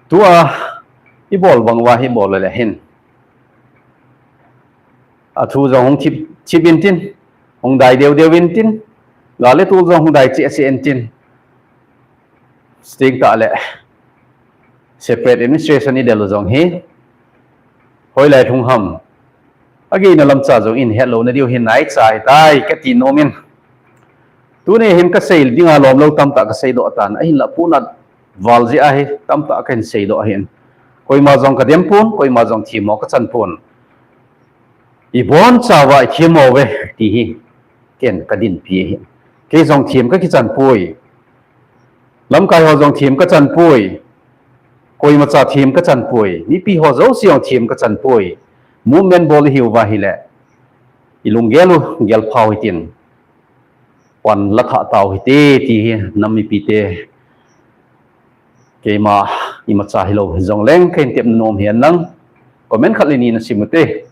Tua, i bol bang uva hi bol le hin. A thu jong hung thip, thip in tin, hung dai deu deu in tin, gal le tol jong hung dai cheh cheh in tin. Sting tah le, separate administration i del u jong hi, hoilai lhung ham. A gei na lam cha jong in het lou na diu hin nai cha hi tai, kati nom in. Tuni hin ka sei ding a lom lou tamtah ka sei doh tan, ahinlah puna val jeh a hi tamtah ka hin sei doh ahin. Koima jong ka dem pon, koima jong themmo ka chan pon. I bonchauva i themmo uve, ti hi ken ka dinpi ahi. Kei jong them ka kichan poi. Lamkai ho jong them ka chan poi. Koima cha them ka chan poi. Mipi ho jouse jong them ka chan poi. Movement bol i hiuva ahile, i lunggel u gelpha u hitin. Pan la thah tau hite, ti hi nam mipi te. Keima imacha hilou jongleng ka hin tep nom hi ahi. Comment khat le ni na sim u te.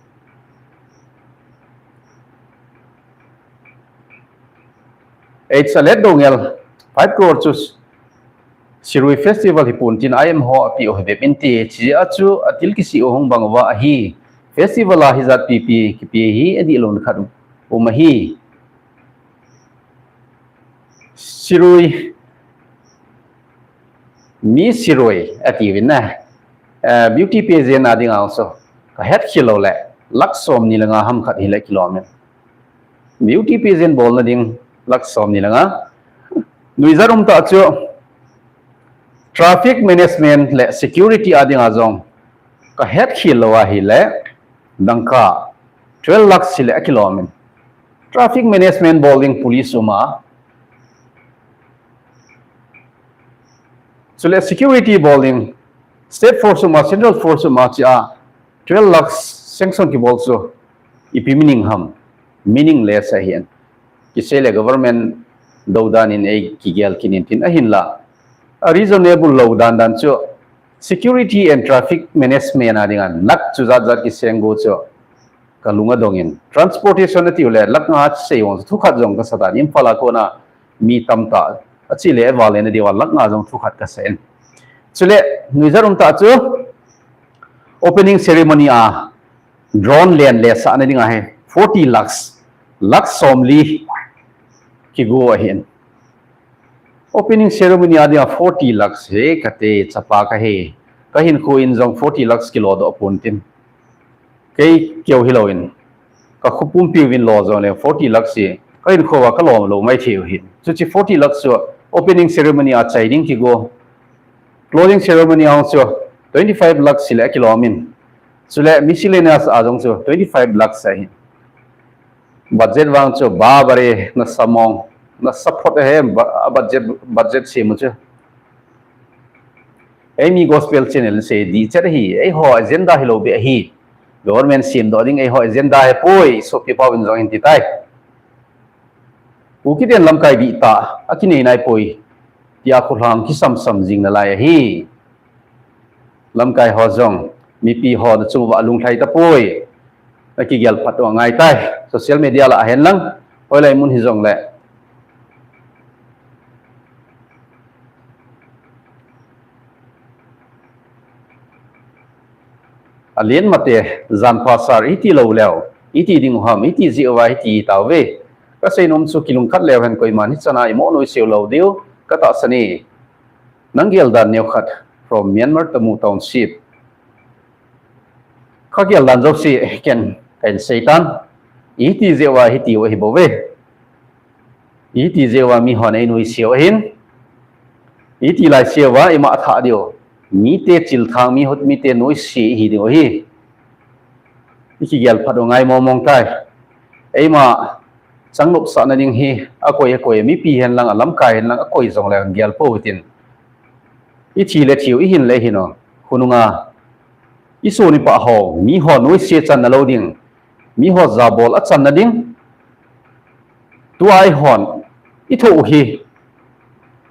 H Alet Dongel, five crore chu Shirui Festival hi pon tin I M ho api u hi bep in ti, chi a chu a thil kisih u hung bang uva ahi. Festival a hi jat pipi kipe hi adih lou khat um ahi. Shirui, mi Shirui ati uvin na. Eh, beauty pageant a ding a chu ka het khel lou le, lakh som ni le nga ham khat hi le kilom in. Beauty pageant bolna ding lakh som ni le nga. Nuijat um tah chu traffic management le security a ding a jong ka het khel lou ahile, dangka twelve lakhs hi le akilom in. Traffic management bol ding police um a, chule security bol ding state force um a, central force um a, chi a twelve lakhs sanction kibol chu ipi meaning ham? Meaningless ahi in. Kisei le government dou dan in ei kigel kit in tin ahinla, a reasonable lou dan dan chu security and traffic management a ding a lakh chu jat jat kiseng go chu ka lung adong in. Transportation atiu le lakh nga sei vang chu thukhat jong kasa tan, Imphal a kona mi tamtah a chi le a val le na diu a lakh nga jong thukhat kasa in. Chule nuijat um tah chu opening ceremony a drone len le sahna ding ahi, forty lakhs, lakh somli kigo ahi in. Opening ceremony a ding a forty lakhs hi kati chapa kahi. Ka hinkho in jong forty lakhs kilo doh pon tin. Kei keu hilou in, ka kho pumpi uvin lo jong le forty lakhs hi ka hinkho a ka lom lou mai thei u hi. Chuche forty lakhs chu opening ceremony a chai ding kigo. Closing ceremony a chu twenty five lakhs hi le kilom in. Chule miscellaneous a jong chu twenty five lakhs ahi. Budget vang chu babare, nasa mong, nasa phot ahi, ba-, budget, budget sem u chu. Eimi gospel channel se di chet ahi, eiho agenda hilou beh ahi. Government semdoh ding eiho agenda ahipoi, sopi pau in jong hin ti tai. Kukiten lamkai bih tah akinei naipoi, tia kholhang kisamsam jing nalai ahi. Lamkai ho jong, mipi ho nachung uva alung lhai tapoi. Nakigel phat u angai tai. Social media lah a hen lang, hoilai mun hijongle. Alen mate, jan pha sir, iti lou leu, iti ding u ham, iti jeh uva hiti tauve. Kasei nom chu kilungkhat leu hen koiman hichan a imo noise u lou diu katahsan e. Nang gel dan neokhat from Myanmar Tamu Township. Kagel dan jouse ken kahin sei tan. Iti jeh uva hiti u ahi bouve. Iti jeh uva mihon einoise u ahin. Iti laise uva ima athah diu, mite chilthang, mi hot mite noise ihi diu ahi. Ikigel phat u ngai mong mong tai. Eima changnopsahna ding hi akoi akoi, mipi hen lang, alamkai hen lang, akoi jongle gel pou hitin. Ithi le thiu, ihin le ihin u. Khonunga isoh ipah ho, miho noise channa lou ding, miho jabol achanna ding. Tua eihon ithoh u hi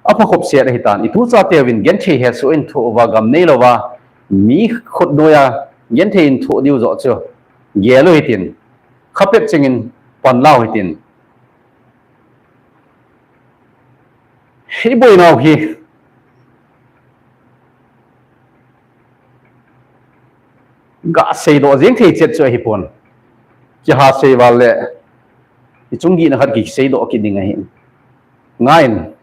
aphakhop set ahitan, ituchateuvin genthei hesoh in thoh uva, gam neilouva mi khut noiya genthei in thoh diu joh chu gel u hitin, khapet chengin pan lau hitin. Iboinau hi gaseidoh jeng thei chet chu ahipon. Kiha sei val le ichung gihna khat kiseidoh kit ding ahi. Ngaiyin,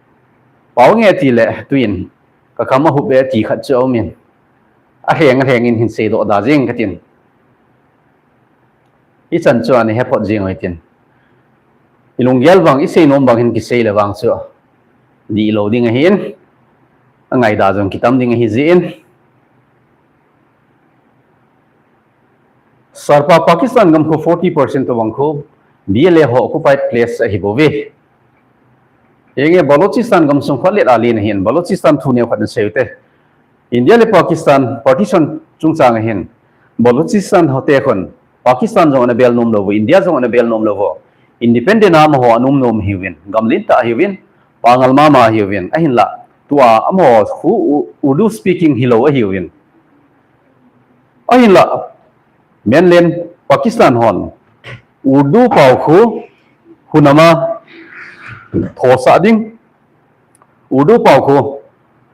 pao nge tile tuin, kakham ahup e ti khat chu aumin, alheng alhengin hin seidoh da jeng katin. Ichan chu ana hephot jeng u hitin. Ilunggel bang, isei nom bang hin kisei le vang chu dihlou ding ahin, angaida jong kitam ding ahijeh in. Sarpa Pakistan gam khu forty percent tobang khu B L A ho occupied place ahibouve. Henge Balochistan gamsung khat let a len ahin, Balochistan thu neokhat nasei ute. India le Pakistan partition chungchang ahin, Balochistan hote khun Pakistan jong ana bel nom louvu, India jong ana bel nom louvu. Independent a amaho anom nom ahiuvin, gam lentah ahiuvin, pangal mama ahiuvin, ahinla tua amaho khu U-, Urdu speaking hilou ahiuvin. Ahinla mainland Pakistan hon Urdu pao khu hunama thosah ding, Urdu pao khu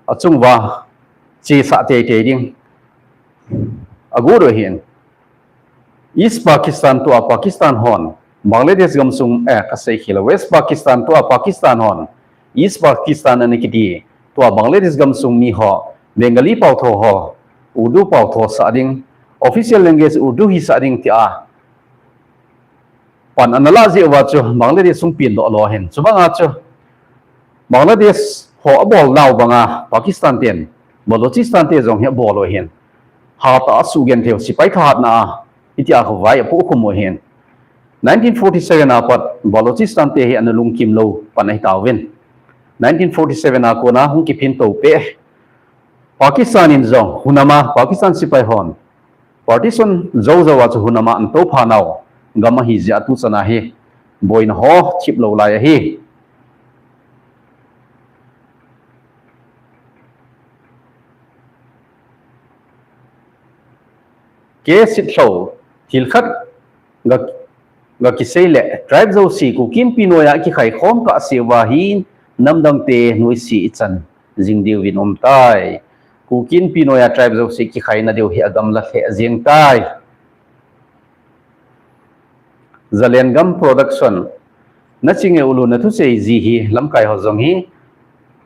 achunguva chesah teitei ding agot u ahin. East Pakistan tua Pakistan hon Bangladesh gamsung, eh, kasei khel a, West Pakistan tua Pakistan hon East Pakistan ana kiti tua Bangladesh gamsung miho Bengali pao tho ho Urdu pao thosah ding, official language Urdu hisah ding tia pan ana lah jeh uva chu Bangladesh hung pengdoh lou ahin. Chubanga chu Bangladesh ho abol nau banga Pakistan ten Balochistan te jong hi abol u ahin. Hatah a asugenthei u, sepai thahatna a hitia khu vai apohkhum u ahin. Nineteen forty seven a pat Balochistan te hi ana lungkim lou pan ahitauvin, nineteen forty seven a kona hung kiphin tou peh. Pakistan in jong hunama Pakistan sepai hon partition jou jouva chu hunama ana toupha nau gam ahijeh a tuchana hi boina ho thip lou lai ahi. Kesit lou thil khat ga, gakisei le, tribe jouse Kuki Inpi noiya kikhai khom kahseuva hi namdangte noise ichan jing diuvin umtai. Kuki Inpi noiya tribe jouse kikhaina diu hi agamla lheh jeng tai. Zalengam Production, nachinge ulu, nathusei ji hi lamkai ho jong hi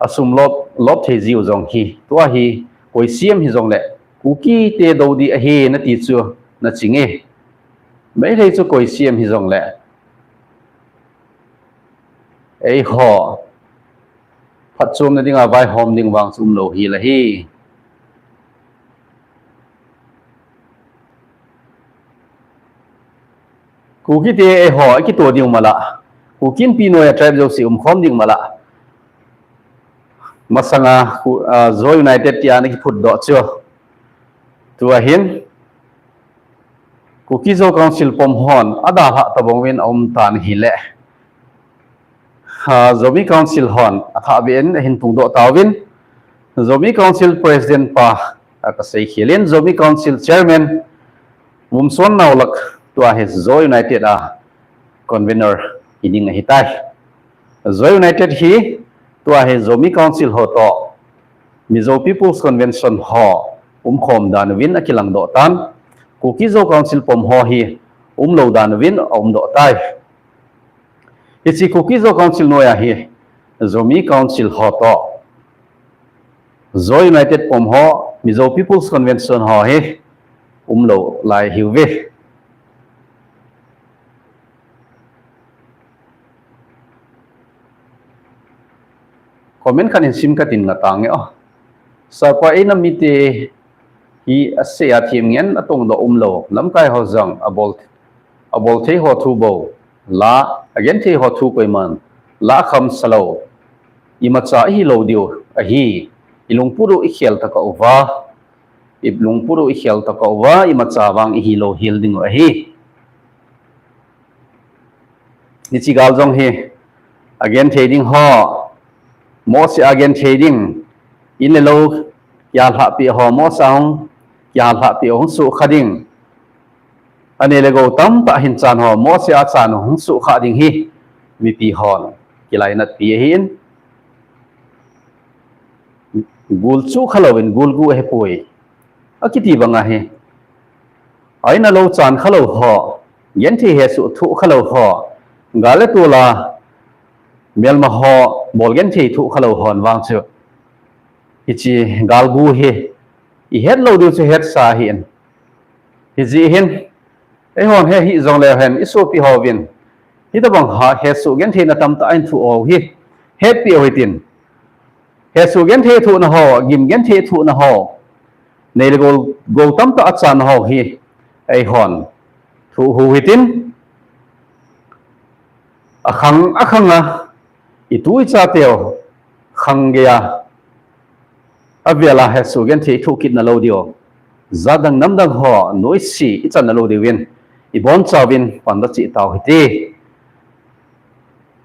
asum lop, lop thei jiu jong hi, tua hi koi C M hijongle Kuki te dou ding ahi nati chu nachinge. Meitei chu koi C M hijongle eiho phatchomna dinga vaihom ding vang chu umlou hel ahi. Kuki te eiho akitoh diu mala, Kuki Inpi noiya tribe jouse umkhom ding mala, Masanga, Zo United tia ana kiphut doh chu, tua hin Kuki Zo Council pom hon adalhah tabang uvin aum tan ahile, Zomi Council hon athah beh in ahin tungdoh tauvin, Zomi Council President pa, a, kasei khel in, Zomi Council Chairman Vumson Naolak tua hi Zo United a Convener hiding ahitai. Zo United hi tua hi Zomi Council ho toh Mizo People's Convention ho umkhom dan uvin akilangdoh tan, Kuki Zo Council pom ho hi umlou dan uvin aumdoh tai. Hiche Kuki Zo Council noiya hi Zomi Council ho toh Zo United pom ho, Mizo People's Convention ho hi umlou lai ahiuve. Comment khat in sim katin, ngatange o. Sapa, eina mite hi asei a themngen atongdoh umlou, lamkai ho jong abol, abol thei ho thu bou la, agenthei ho thu koiman la khamsalou, imacha ihilou diu ahi. Ilungput u ikhel tokah uva, ilungput u ikhel tokah uva, imacha vang ihilou hel dingu ahi. Hiche gal jong hi agenthei ding ho, mohseh a genthei ding, in le lou kihalhahpeh ho mohseh a hung kihalhahpeh hung sohkha ding, anei le gou tamtah hinchan ho mohseh a chan hung sohkha ding hi mipi hon kilainatpi ahin, gul chuh khalouvin gul gu ahipoi, akiti banga hi, a in a lou chan khalou ho, genthei hesoh thoh khalou ho, gal le tol a melma ho bol genthei thoh khalou hon vang chu, hiche galgu hi ihetlou diu chu hetsa ahin, hijeh hin eihon he hih jongleu hen isopi hovin hitobang hesoh gentheina tamtah ahin thoh ho hi hetpeh u hitin, hesoh genthei thohna ho, gim genthei thohna ho, nei le gou, gou tamtah achan ho hi eihon thoh u hitin, akhang akhang a itu ichateu khang geiya avel a hesoh genthei thoh kitna lou diu, jatdang namdang ho noise ichanna lou diuvin ibonchauvin panda cheh tau hite.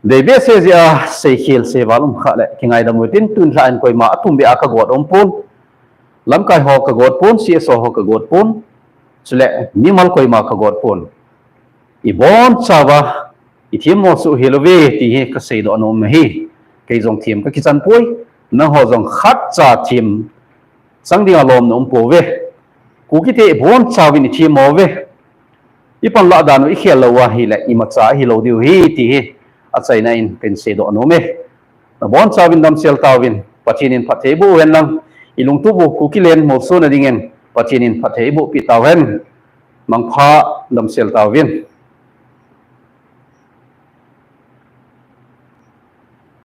Deibehseh jeh a seikhel seival umkha le kingaidam u hitin, tunlhah in koima atumbeh a kagot umpon, lamkai ho kagot pon, C S O ho kagot pon, chule mimal koima kagot pon, ibonchauva ithemmo soh hel uve ti hi kaseidoh nom ahi. Kei jong them kakichan poi, nangho jong khatcha them chang dinga lomna umpouve. Kukite ibonchauvin ithemmo uve. Ipanlah dan u ikhel lou uva ahile imacha ahilou diu ahi ti hi achaina in kahin seidoh nom e. Nabonchauvin damsel tauvin, Pathen in phatthei boh u henlang, ilungtup u Kukiland molsona dingin Pathen in phatthei bohpeh tauhen. Mangpha, damsel tauvin.